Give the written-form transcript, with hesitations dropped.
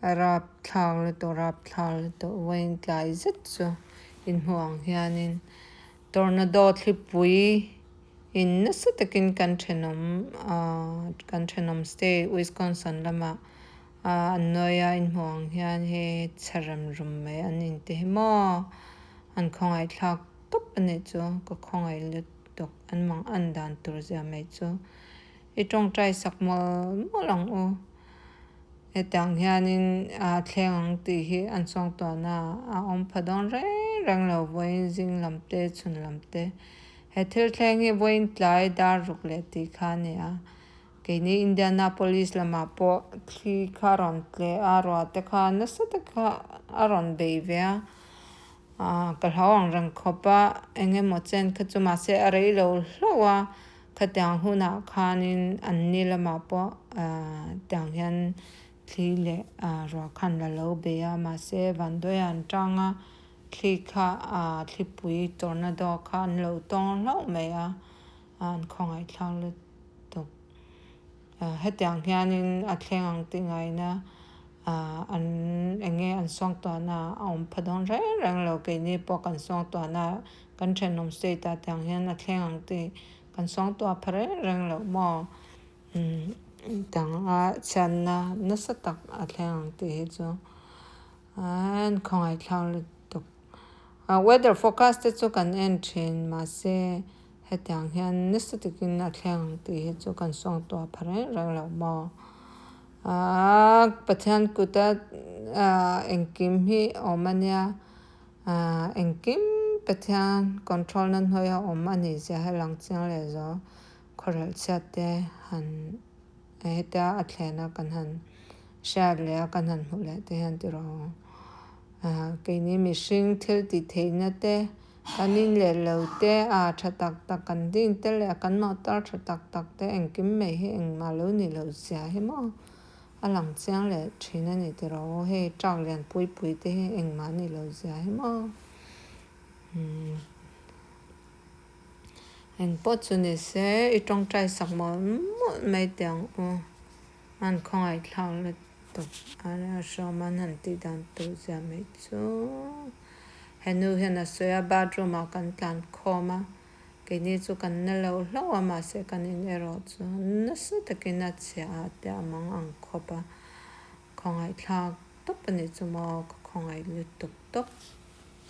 A rapthlak lutuk rapthlak lutuk vawiin tlai zet chu inhmuh ang hianin tornado thlipui in nasa takin kan thenawm ahh kan thenawm state Wisconsin lamah ahh an nawi a inhmuh ang hian hei chhe rem rum mai an inte hi maw an khawngaih thlak tawp a nih chu ka khawngaih lutuk an mang an dan tur zia mai chu i tawngtai sak mawlh mawlh ang u. Hetiang hianin a thleng ang tih hi an suangtuahna a awm pha dawn reng reng lo vawiin zing lam te chhun lam te. He thil thleng hi vawiin tlai dar ruk leh tih kha a ni a. Keini Indianapolis lamah pawh thli kha a rawn tle a, ruah te kha nasa tak kha a rawn bei ve a. Ka hlau ang reng khawp a, eng emaw chen kha chu mahse a rei lo hlauh a. Khatiang hunah khanin an ni lamah pawh tiang hian thli leh ruah khan la lo bei a, mahse vanduai an tang a, thli kha thlipui tornado kha an lo tawng hlauh mai a, an khawngaihthlak lutuk. Hetiang hianin a thleng ang tih ngaihna an eng nge an suangtuahna a awm pha dawn reng reng lo, keini pawh kan suangtuahna Kan thenawm state ah tiang hian a thleng ang tih kan suangtuah pha reng reng loh maw? Umm tiang a chhiatna nasa tak a thleng ang tih hi chu an khawngaihthlak lutuk. Weather forecast te chu kan en thin mahse hetiang hian nasa takin a thleng ang tih hi chu kan suangtuah pha reng reng loh maw? Aaa Pathian kuta engkim hi awm a nia. Ahh engkim Pathian control na hnuaia awm a nih zia hi lang chiang leh zo khawrelh chhiat te han hetia a thlen a kan han hriat leh a kan han hmuh leh te hian ti rawh ahh keini mihring thil tih theihna te kan in leh lo te ah tha tak tak kan ding te leh kan motor tha tak tak te engkim mai hi engmah lo ni loh zia hi maw. A lang chiang leh thin a ni tiraw aw hei truck lian pui pui te hi engmah ni lo zia hi maw umm eng pawh chu ni se i tawngtai sak mawlh mawlh mai teh ang u an khawngaih thlak lutuk a hrawm an han tih dan tur zia mai chu henu hian a sawi a bathroom ah kan tlan khawm a. Keini chu kan na lo hlauh a, mahse kan in erawh chu nasa takin a chhia a te a mang ang khawp a, khawngaihthlak tawp a nih chu maw, ka khawngaih lutuk tawp.